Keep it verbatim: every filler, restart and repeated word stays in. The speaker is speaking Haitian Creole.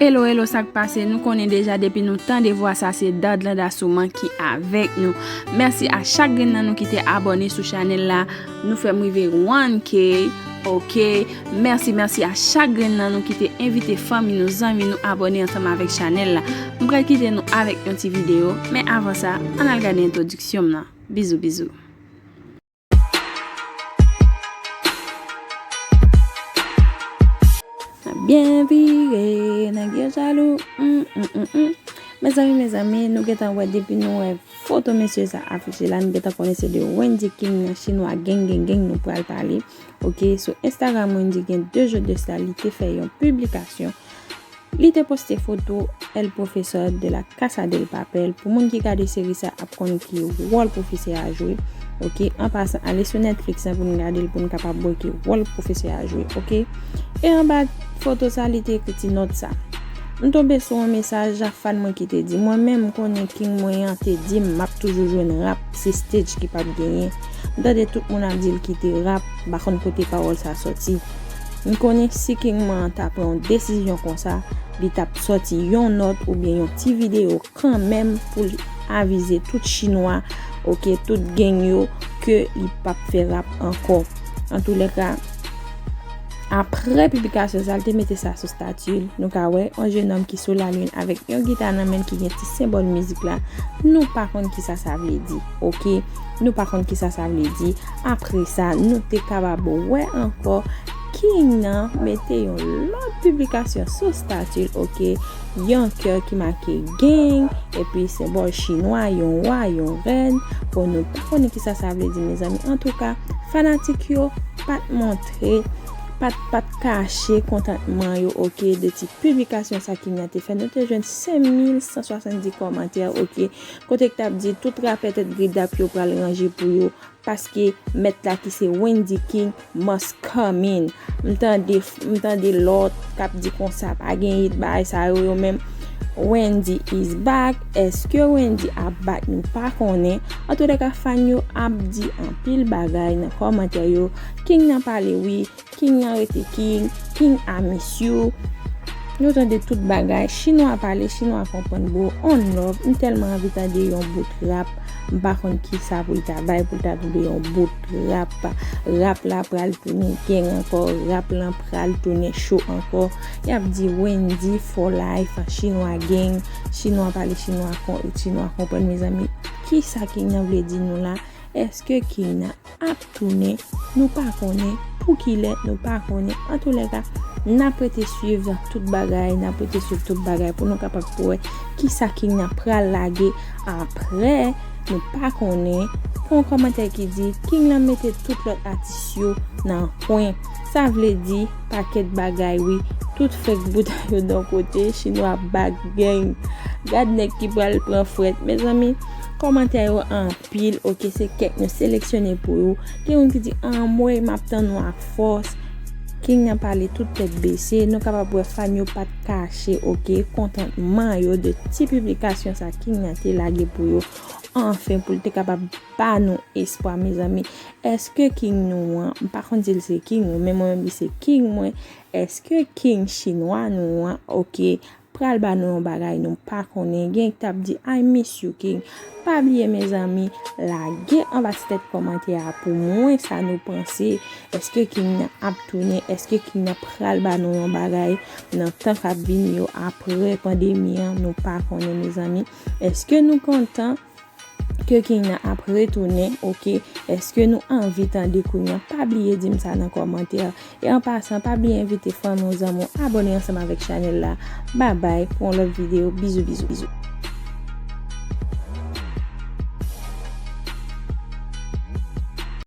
Hello, hello, sa k pase? Nou konnen deja depi nou tande vwa sa, se Dadlanda Souman ki avèk nou. Mèsi a chak grenn nan nou ki te abòne sou chanèl la. Nou fè m rive one K, ok? Mèsi, mèsi a chak grenn nan nou ki te envite fanmi nou, zanmi nou abòne ansanm avèk chanèl la. M pral kite nou avèk yon ti videyo, men avan sa, ann al gade entwodiksyon m nan. Bizou, bizou. Byen vire, nèg yo jalou. Mm, mm, mm, mm. Mezanmi, mezanmi, nou gentan wè depi nou wè foto mesye sa afiche la, nou gentan konnen se de Wendy King nan chinwa gang, gang, gang nou pral pale. Ok, sou Instagram Wendy gen de jou de sa, li te fè yon piblikasyon. Li te poste foto El Profesor de la Casa del Papel. Pou moun ki gade seri sa ap konn ki wòl pwofesè a jwe. Ok, an pasan, ale sou Netflix lan pou n gade l, pou n kapab wè ki wòl pwofesè a jwe. Ok, e anba foto sa, li te ekri ti nòt sa. M tonbe sou yon mesaj a fan mwen ki te di, mwen menm, m konnen King mwen an te di m m ap toujou jwenn rap, se stage ki p ap genyen. M tande tout moun ap di l kite rap, m pa konn kote pawòl sa sòti. M konnen si King mwen an ta pran yon desizyon konsa, li t ap sòti yon nòt oubyen yon ti videyo kanmenm pou l avize tout chinwa, ok, tout gang yo, ke li p ap fè rap ankò. Antoulèka, apre piblikasyon sa, l te mete sa sou stati l, nou ka wè yon jenòm ki sou lalin avèk yon gita nan men l ki gen ti senbòl mizik la. Nou pa konn kisa sa vle di, ok? Nou pa konn kisa sa vle di. Apre sa, nou te kapab wè ankò King nan mete yon lòt piblikasyon sou stati l, ok? Yon kè ki make gang, epi senbòl chinwa, yon wa, yon rèn. Bon, nou pa konnen kisa sa vle di, mezanmi. Antouka, fanatik yo pa t montre, pa t, pa t kache kontantman yo, ok, de ti piblikasyon sa King nan te fè. Nou te jwenn senk mil san swasanndis kòmantè, ok, kote k t ap di tout rapè tèt gridap yo pral ranje pou yo, paske mèt la ki se Wendy King must come in. M tande, m tande lòt k ap di konsa, pa gen it, bagay sa yo, yo menm. Wendy is back. Èske Wendy ap back? Nou pa konnen. Antoulèka, fan yo ap di anpil bagay nan kòmantè yo. King nan pale, wi. King nan rete King, King I miss you. Nou tande tout bagay, chinwa pale, chinwa konprann, bro. On love, m tèlman anvi tande yon bout rap. M pa konn kisa pou l ta bay, pou l ta tande yon bout rap. Rap la pral tounen gang ankò, rap lan pral tounen cho ankò. Y ap di Wendy for life, chinwa gang, chinwa pale, chinwa kon-, chinwa konprann, mezanmi. Kisa King nan vle di nou la? Èske King nan ap tounen? Nou pa konnen. Pou kilè? Nou pa konnen. Antoulèka, n ap rete swiv tout bagay, n ap rete swiv tout bagay pou nou kapab wè kisa King nan pral lage apre. Nou pa konnen. Yon kòmantè ki di, King nan mete tout lòt atis yo nan kwen. Sa vle di, pakèt bagay, wi. Tout fake bout yo d yon kote, chinwa back gang. Gad nèg ki pral pran frèt. Mezanmi, kòmantè yo an pil, ok, se kèk nou seleksyone pou ou. Gen moun ki di, anmwey, m ap tann ou ak fòs. King nan pale tout tèt bese. Nou kapab wè fan yo pa t kache, ok, kontantman yo de ti piblikasyon sa King nan te lage pou yo. Anfen, pou l te kapab ba nou espwa, mezanmi. Èske King nou an, m pa konn si l se King ou, men mwen menm li se King mwen. Èske King chinwa nou an, ok, pral ba nou yon bagay nou pa konnen. Gen k t ap di, I miss you, King. Pa bliye, mezanmi, lage anba ti tèt kòmantè a pou mwen sa nou panse. Èske King nan ap tounen? Èske King nan pral ba nou yon bagay nan tan k ap vini yo apre pandemi an? Nou pa konnen, mezanmi. Èske nou kontan ke King nan ap retounen, ok? Èske nou anvi tande kounye a? Pa bliye di m sa nan kòmantè. E an pasan, pa bliye envite fanmi w, zanmi w, abòne ansanm avèk chanèl la. Babay, pou yon lòt videyo. Bizou, bizou, bizou.